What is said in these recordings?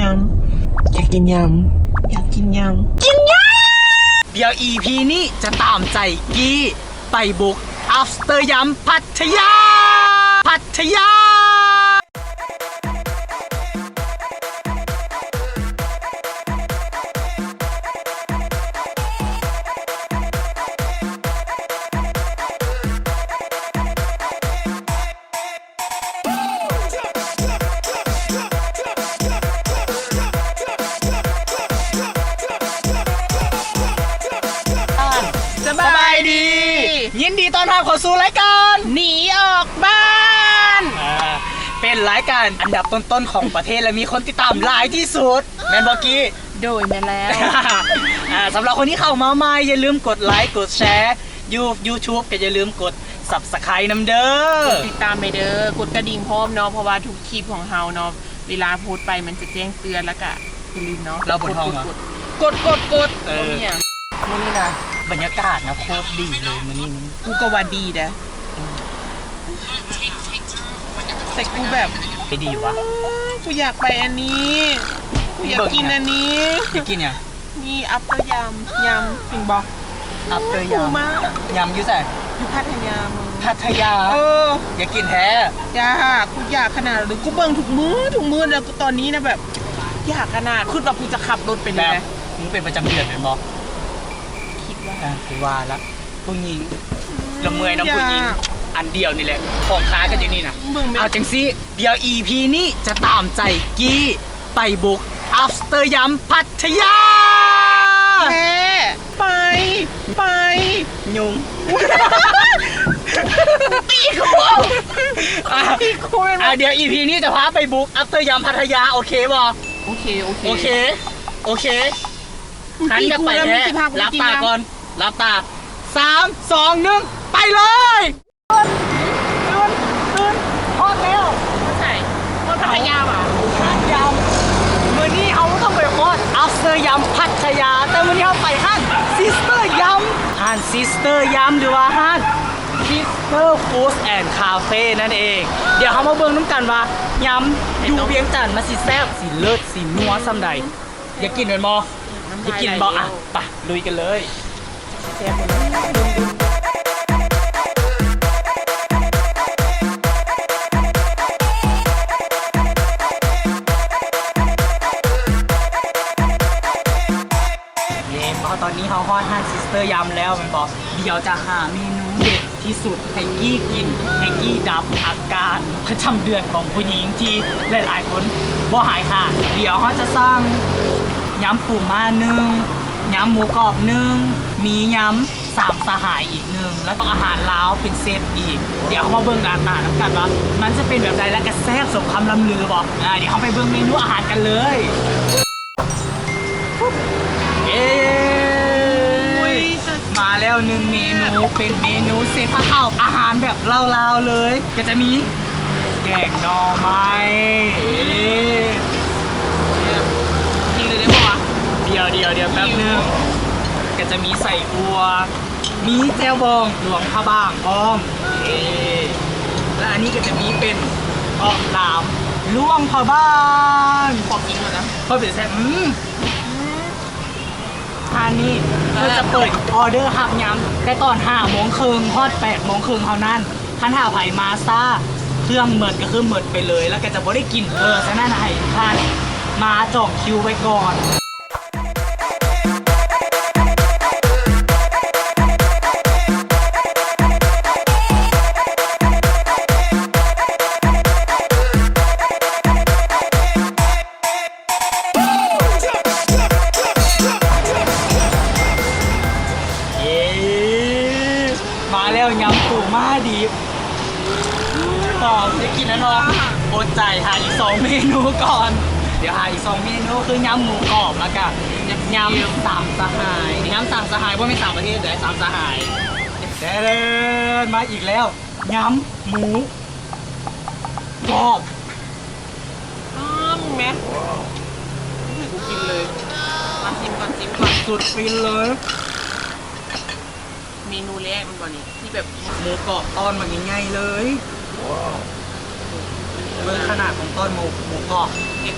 ຢາກກິນຍຳ ຢາກກິນຍຳ ກິນຍຳ. ດຽວອີພີນີ້ຈະຕາມໃຈກີ້ໄປບຸກອັບສະເຕີຍຳພັດທະຍາ ພັດທະຍາ. ສະບາຍດີ ຍິນດີຕ້ອນຮັບເຂົ້າສູ່ລາຍການໜີອອກບ້ານ ອ່າ ເປັນລາຍການອັນດັບຕົ້ນໆຂອງປະເທດ ແລະ ມີຄົນຕິດຕາມຫຼາຍທີ່ສຸດ ແມ່ນບໍ່ກີ້? ໂດຍ ແມ່ນແລ້ວ ອ່າ ສຳລັບຄົນທີ່ເຂົ້າມາໃໝ່ ຢ່າລືມກົດໄລ ກົດແຊ ຢູ່ຢູທູບ ກໍຢ່າລືມກົດ Subscribe ນຳເດີ ກົດຕິດຕາມໄປເດີ ກົດກະດິ່ງພ້ອມເນາະ ເພາະວ່າທຸກຄລິບຂອງເຮົາເນາະ ເວລາໂພສໄປມັນຈະແຈ້ງເຕືອນ ແລ້ວກະຢ່າລືມເນາະ ເຮົາບໍ່ທ້ອງ ກົດ ກົດ ກົດ ເອີ ບໍ່ມີຫຍັງ. ມື້ນີ້ນະ ບັນຍາກາດນະ ໂຄດດີເລີຍມື້ນີ້ ກູກໍວ່າດີເດ້ ແຕ່ກູແບບ ໄປດີວະ ກູຢາກໄປອັນນີ້ ກູຢາກກິນອັນນີ້ ຢາກກິນຫຍັງ? ມີອັບເຕີຍຳ ຍຳ ເຫັນບໍ່? ອັບເຕີຍຳ ຍຳຢູ່ໃສ? ຢູ່ພັດທະຍາ ເມືອງ ພັດທະຍາ ເອີ ຢາກກິນແທ້ ຢາກ ກູຢາກຂະໜາດເລີຍ ກູເບິ່ງທຸກມື້ ທຸກມື້ ແລ້ວຕອນນີ້ນະແບບ ຢາກຂະໜາດ ຄິດວ່າກູຈະຂັບລົດໄປເລີຍ ແບບ ນະ ມຶງເປັນປະຈຳເດືອນແມ່ນບໍ່? ຄິດວ່າ ອ່າ ກູວ່າລະ ຜູ້ຍິງ ລະເມື່ອຍນຳຜູ້ຍິງ ຢາກ ອັນດຽວນີ້ແຫຼະ ຂອງຄ້າກັນຢູ່ນີ້ນະ ເບິ່ງແມ່ນ ເອົາຈັ່ງຊີ້ ດຽວອີພີນີ້ຈະຕາມໃຈກີ້ໄປບຸກອັບສະເຕີຍຳພັດທະຍາ ແທ້ ໄປ ໄປ ຍຸງ ຕີກູ ອ່າ ຕີກູແມ່ນບໍ່? ອ່າ ດຽວອີພີນີ້ຈະພາໄປບຸກອັບສະເຕີຍຳພັດທະຍາ ໂອເຄບໍ່? ໂອເຄ ໂອເຄ ໂອເຄ ໂອເຄ. ຄັນຢາກໄປແທ້ ຫຼັບຕາກ່ອນ ຫຼັບຕາ ສາມ ສອງ ໜຶ່ງ ໄປເລີຍ ຕື່ນ ຕື່ນ ຮອດແລ້ວ ຮອດໃສ? ຮອດພັດທະຍາຫວາ? ຮ້ານຍຳ ມື້ນີ້ເຮົາຕ້ອງໄປຮອດອັບສະເຕີຍຳພັດທະຍາ ແຕ່ມື້ນີ້ເຮົາໄປຮ້ານຊິສເຕີຍຳ ຮ້ານຊິສເຕີຍຳ ຫຼືວ່າຮ້ານ Sister Food and Cafe ນັ້ນເອງ. ດຽວເຮົາມາເບິ່ງນຳກັນວ່າ ຍຳຢູ່ວຽງຈັນມັນຊິແຊບ ຊິເລີດ ຊິນົວສ່ຳໃດ. ຢາກກິນແມ່ນບໍ່? ຢາກກິນບໍ່? ອ່ະ ໄປ ລຸຍກັນເລີຍ. ເຢ້ ເພາະຕອນນີ້ເຮົາຮອດຮ້ານຊິສເຕີຍຳແລ້ວແມ່ນບໍ່? ດຽວຈະຫາເມນູເດັດ ທີ່ສຸດໃຫ້ກີ້ກິນ ໃຫ້ກີ້ດັບອາການປະຈຳເດືອນຂອງຜູ້ຍິງທີ່ຫຼາຍໆຄົນບໍ່ຫາຍຂາດ. ດຽວເຮົາຈະສັ່ງຍຳປູມ້າໜຶ່ງ, ຍຳໝູກອບໜຶ່ງ, ມີຍຳສາມສະຫາຍອີກໜຶ່ງ ແລ້ວກໍອາຫານລາວເປັນເຊັດອີກ. ດຽວເຮົາມາເບິ່ງໜ້າຕານຳກັນວ່າມັນຈະເປັນແບບໃດ ແລະກະແຊບສົມຄຳລ່ຳລືບໍ່. ອາ ດຽວເຮົາໄປເບິ່ງເມນູອາຫານກັນເລີຍ. ເຢ້ ມາແລ້ວໜຶ່ງເມນູ ເປັນເມນູເຊັດພາເຂົ້າ ອາຫານແບບລາວໆເລີຍ ກໍຈະມີແກງໜໍ່ໄມ້ ກິນເລີຍໄດ້ບໍ່ວະ? ດຽວໆໆ ແປັບໜຶ່ງ ກໍຈະມີໄສ້ອົ່ວ ມີແຈ່ວບອງຫຼວງພະບາງພ້ອມ. ເອີ ແລະອັນນີ້ກໍຈະມີເປັນເອາະຫຼາມຫຼວງພະບາງ. ຂໍກິນກ່ອນນະ ເພາະເປັນແຊບ. ອືມ ຮ້ານນີ້ເພິ່ນຈະເປີດອໍເດີຮັບຍຳແຕ່ຕອນຫ້າໂມງເຄິ່ງຮອດແປດໂມງເຄິ່ງເທົ່ານັ້ນ. ຄັນຖ້າໃຜມາຊ້າ ເຄື່ອງໝົດກໍຄືໝົດໄປເລີຍ ແລ້ວກໍຈະບໍ່ໄດ້ກິນ. ເອີ ສະນັ້ນໃຫ້ທ່ານມາຈອງຄິວໄວ້ກ່ອນ. ເຢ້ ມາແລ້ວ ຍຳປູມ້າດິບ. ຫອມ ໄດ້ກິນແລ້ວເນາະ. ອົດໃຈຫາອີກສອງເມນູກ່ອນ. ດຽວຫາອີກສອງເມນູ ຄືຍຳໝູກອບ ແລ້ວກະຍຳສາມສະຫາຍ. ຍຳສາມສະຫາຍ ບໍ່ແມ່ນສາມປະເທດເດີ້ ສາມສະຫາຍ. ແດນ ມາອີກແລ້ວ ຍຳໝູກອບ. ອ້າ ມຶງແມະ ໃຫ້ກູກິນເລີຍ. ມາຊິມກ່ອນ ຊິມກ່ອນ. ສຸດຟິນເລີຍ. ເມນູແລກແມ່ນບໍ່ນີ້ ທີ່ແບບໝູກອບຕ້ອນບັກໃຫຍ່ໆເລີຍ. ເບິ່ງຂະໜາດຂອງຕ້ອນໝູ ໝູກອບ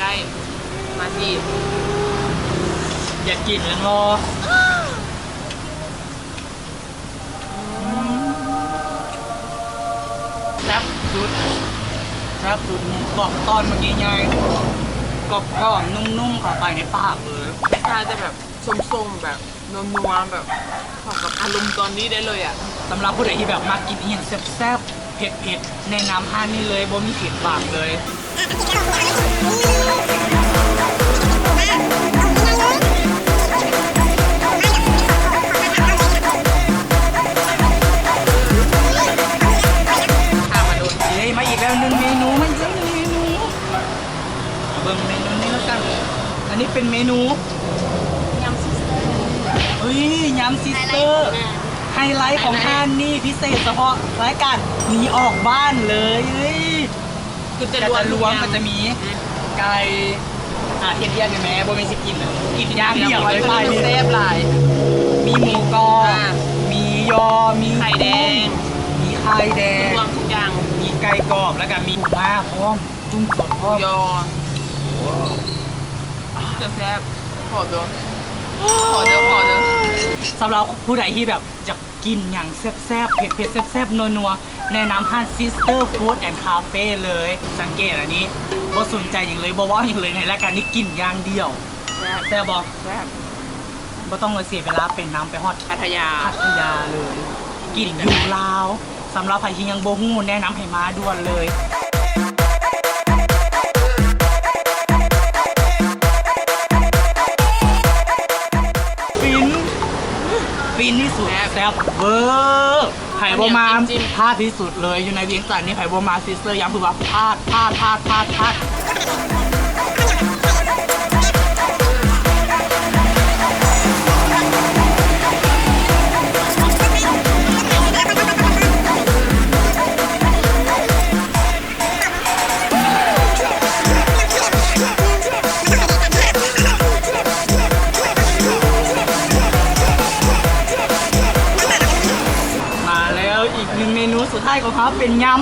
ໃກ້ໆ. ມາຊິ ຢາກກິນແມ່ນບໍ່? ແຊບສຸດ ແຊບສຸດ ໝູກອບຕອນບັກໃຫຍ່ໆ ກອບໆ ນຸ້ມໆ ເຂົ້າໄປໃນປາກເລີຍ. ລາຄາຈະແບບສົ້ມໆ ແບບນົວໆ ແບບເຂົ້າກັບອາລົມຕອນນີ້ໄດ້ເລີຍອະ. ສຳລັບຜູ້ໃດທີ່ແບບມັກກິນອີ່ຫຍັງແຊບໆ ເຜັດໆ ແນະນຳຮ້ານນີ້ເລີຍ ບໍ່ມີຜິດຫວັງເລີຍ. ເຢ້ ມາອີກແລ້ວໜຶ່ງເມນູ ມາອີກແລ້ວໜຶ່ງເມນູ. ເບິ່ງເມນູນີ້ແລ້ວກັນ ອັນນີ້ເປັນເມນູ ຍຳຊີສເຕີ ເອີຍ ຍຳຊີສເຕີ ໄຮໄລຂອງງານ ໄຮໄລຂອງຮ້ານນີ້ ພິເສດສະເພາະລາຍການໜີອອກບ້ານເລີຍ. ເອີຍ ຄືຈະລວມ ຈະລວມ ທຸກຢ່າງ ກໍຈະມີ ອືມ ໄກ່ ອ່າ ເຮັດວຽກໃຫ້ແມ່ ບໍ່ແມ່ນຊິກິນ ກິນຢ່າງດຽວເລີຍ ແຊບຫຼາຍ ມີໝູກອບ ອ່າ ມີຍໍ ມີໄຂ່ແດງ ມີໄຂ່ແດງ ລວມທຸກຢ່າງ ມີໄກ່ກອບ ແລ້ວກໍມີປູມ້າພ້ອມ. ຈຸ້ມສົດ ຢໍ່ ແຊບໆ ຂໍເດີ ຂໍເດີ ຂໍເດີ. ສຳລັບຜູ້ໃດທີ່ແບບຢາກກິນຫຍັງແຊບໆ ເຜັດໆ ແຊບໆ ນົວໆ ແນະນຳຮ້ານ Sister Food and Cafe ເລີຍ. ສັງເກດອັນນີ້ ບໍ່ສົນໃຈຫຍັງເລີຍ ບໍ່ເວົ້າຫຍັງເລີຍ ໃນລາຍການນີ້ກິນຢ່າງດຽວ. ແຊບ ແຊບບໍ່? ແຊບ ບໍ່ຕ້ອງເສຍເວລາໄປນຳ ໄປຮອດພັດທະຍາ ພັດທະຍາເລີຍ ກິນຢູ່ລາວ. ສຳລັບໃຜທີ່ຍັງບໍ່ຮູ້ ແນະນຳໃຫ້ມາດ່ວນເລີຍ. ຟິນ ຟິນທີ່ສຸດ ແຊບ ແຊບເວີ. ໃຜບໍ່ມາ ພາດທີ່ສຸດເລີຍ ຢູ່ໃນວຽງຈັນນີ້ ໃຜບໍ່ມາ Sister ຢ້ຳຄືວ່າພາດ ພາດ ພາດ ພາດ ພາດ. ມາແລ້ວ ອີກໜຶ່ງເມນູສຸດທ້າຍຂອງເຮົາ ເປັນຍຳ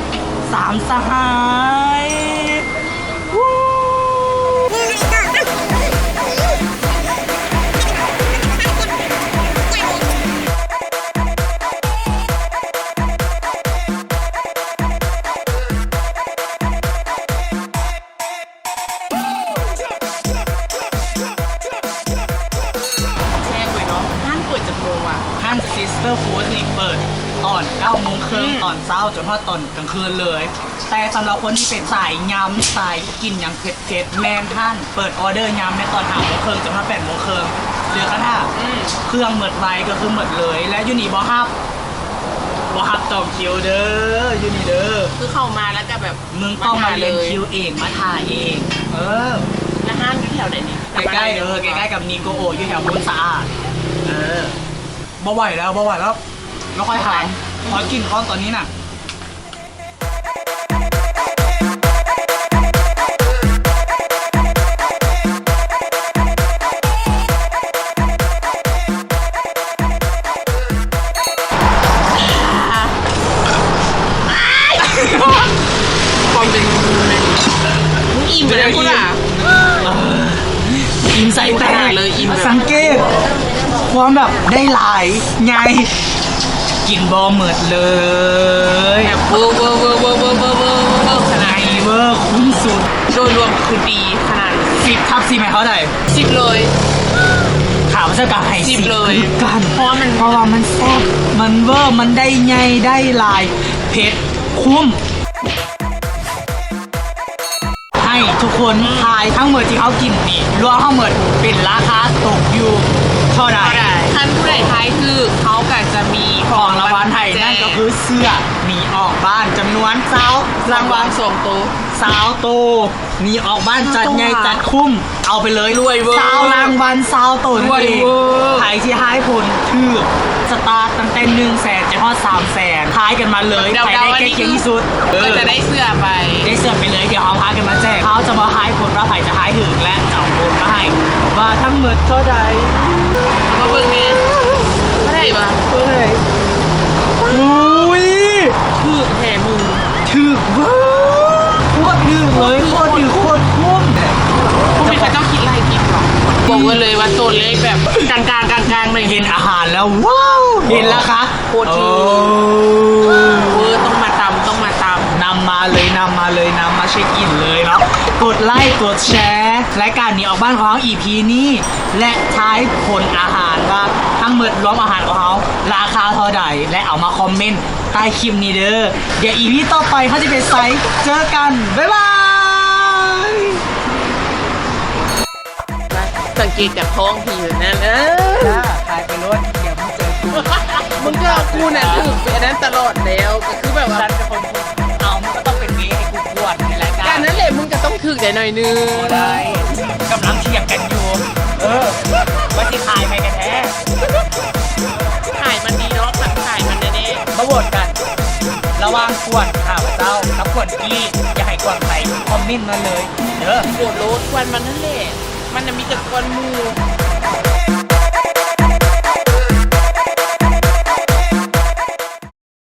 ສາມສະຫາຍ. ແຊບເວີຍເນາະ. ຮ້ານເປີດຈັກໂມງວະ? ຮ້ານ Sister Food ນີ້ເປີດຕອນເກົ້າໂມງເຄິ່ງ ອືມ ຕອນເຊົ້າ ຈົນຮອດຕອນກາງຄືນເລີຍ. ແຕ່ສຳລັບຄົນທີ່ເປັນສາຍຍຳ ສາຍກິນຫຍັງເຜັດໆ ແມ່ນຮ້ານເປີດອໍເດີຍຳໃນຕອນຫ້າໂມງເຄິ່ງ ຈົນຮອດແປດໂມງເຄິ່ງ ຫຼືຄັນຖ້າ ອືມ ເຄື່ອງໝົດໄວກໍຄືໝົດເລີຍ. ແລະ ຢູ່ນີ້ບໍ່ຮັບ ບໍ່ຮັບຈອງຄິວເດີ ຢູ່ນີ້ເດີ. ຄືເຂົ້າມາແລ້ວກໍແບບ ມຶງຕ້ອງມາລຽນຄິວເອງ ມາຖ້າເອງ. ເອີ ແລ້ວຮ້ານຢູ່ແຖວໃດນີ້? ໃກ້ໆ ເອີ ໃກ້ໆ ກັບນີໂກໂອ ຢູ່ແຖວໂພນສະອາດ. ເອີ ບໍ່ໄຫວແລ້ວ ບໍ່ໄຫວແລ້ວ ບໍ່ຄ່ອຍທານ ບໍ່ໄຫວ ຂໍກິນກ່ອນຕອນນີ້ນະ. ຄວາມເປັນ ມຶງອີ່ມໄປແລ້ວພຸ້ນລະ. ອີ່ມໃສ່ແຕກເລີຍ ອີ່ມແບບ ສັງເກດຄວາມແບບໄດ້ຫຼາຍ ໃຫຍ່ ກິນບໍ່ໝົດເລີຍ ແບບເວີ ເວີ ເວີ ເວີ ເວີ ເວີ ເວີ ເວີຂະໜາດ ໃຫຍ່ເວີ ຄຸ້ມສຸດ. ໂດຍລວມຄືດີຂະໜາດ ສິບທັບສິບໃຫ້ເທົ່າໃດ? ສິບເລີຍ. ຂ້າພະເຈົ້າກໍໃຫ້ສິບເລີຍ ສິບຄືກັນ ເພາະວ່າມັນ ເພາະວ່າມັນແຊບ ມັນເວີ ມັນໄດ້ໃຫຍ່ ໄດ້ຫຼາຍ ເຜັດ ຄຸ້ມ. ໃຫ້ທຸກຄົນທາຍທັງໝົດທີ່ເຮົາກິນນີ້ ລວມທັງໝົດເປັນລາຄາຕົກຢູ່ເທົ່າໃດ? ເທົ່າໃດ? ຄັນຜູ້ໃດທາຍຖືກ ເຮົາກໍຈະມີຂອງລາງວັນໃຫ້ ຂອງລາງວັນແຈກ ນັ້ນກໍຄືເສື້ອໜີອອກບ້ານຈຳນວນຊາວລາງວັນ ສອງໂຕ ຊາວໂຕ ໜີອອກບ້ານຈັດໃຫຍ່ຈັດຄຸ້ມ ເອົາໄປເລີຍ ລວຍເວີ ຊາວລາງວັນ ຊາວໂຕນັ້ນເອງ. ລວຍເວີ ໃຜທີ່ທາຍຜົນຖືກ ສະຕາດຕັ້ງແຕ່ໜຶ່ງແສນ ຈົນຮອດສາມແສນ ທາຍກັນມາເລີຍ ໃຜໄດ້ໃກ້ຄຽງທີ່ສຸດ ເອີ ກໍຈະໄດ້ເສື້ອໄປ ໄດ້ເສື້ອໄປເລີຍ. ດຽວເຮົາພາກັນມາແຈກ ເຮົາຈະມາທາຍຜົນວ່າໃຜຈະທາຍຖືກ ແລະ ຈະເອົາໂບນມາໃຫ້ ວ່າທັງໝົດເທົ່າໃດ. ເອົາມາເບິ່ງແດ່ ເທົ່າໃດວະ? ເທົ່າໃດ? ອຸ້ຍ ຖືກແທ້ມຶງ ຖືກເວີ ໂຄດຖືກເລີຍ ໂຄດຖືກ ໂຄດຄຸ້ມ. ພວກນີ້ເຂົາເຈົ້າຄິດລ ໂຕເລກແບບກາງໆ ກາງໆ ໜ້ອຍ ເຫັນອາຫານແລ້ວ ວ້າວ ເຫັນລາຄາໂຄດຖືກ ເອີ ຕ້ອງມາຕຳ ຕ້ອງມາຕຳ ນຳມາເລີຍ ນຳມາເລີຍ ນຳມາເຊັກອິນເລີຍເນາະ. ກົດໄລ ກົດແຊ ລາຍການໜີອອກບ້ານຂອງເຮົາ ອີພີ ນີ້ ແລະ ທາຍຜົນອາຫານວ່າທັງໝົດລວມອາຫານຂອງເຮົາລາຄາເທົ່າໃດ ແລະ ເອົາມາຄອມເມັນໃຕ້ຄລິບນີ້ເດີ້. ດຽວ ອີພີ ຕໍ່ໄປເຮົາຈະໄປໃສ ເຈີກັນ ບາຍບາຍ. ສັງເກດຈາກທ້ອງຜີນັ້ນ ເອີ ຖ່າຍໄປໂລດ ດຽວມຶງເຈີກູ ມຶງກໍເອົາກູນະ ຖືກເປັນອັນນັ້ນຕະຫຼອດແລ້ວ ກໍຄືແບບວ່າ ເອົາ ມັນກໍຕ້ອງເປັນເວໃຫ້ກູກວນໃນລາຍການ ການນັ້ນແຫຼະ ມຶງກໍຕ້ອງຖືກໄດ້ໜ້ອຍໜຶ່ງ ບໍ່ໄດ້ ກຳລັງຖຽງກັນຢູ່ ເອີ ວ່າຊິຂາຍໃຜກັນແທ້ ຂາຍມັນດີເນາະ ຂາຍມັນແນ່ໆ ມາໂຫວດກັນ ລະຫວ່າງກວນຂ້າພະເຈົ້າກັບກວນກີ້ ຢາກໃຫ້ກວນໃຜ ຄອມເມັນມາເລີຍເດີ້ ໂຫວດໂລດ ກວນມັນຫັ້ນແຫຼະ ມັນນະມີແຕ່ກວນໝູ່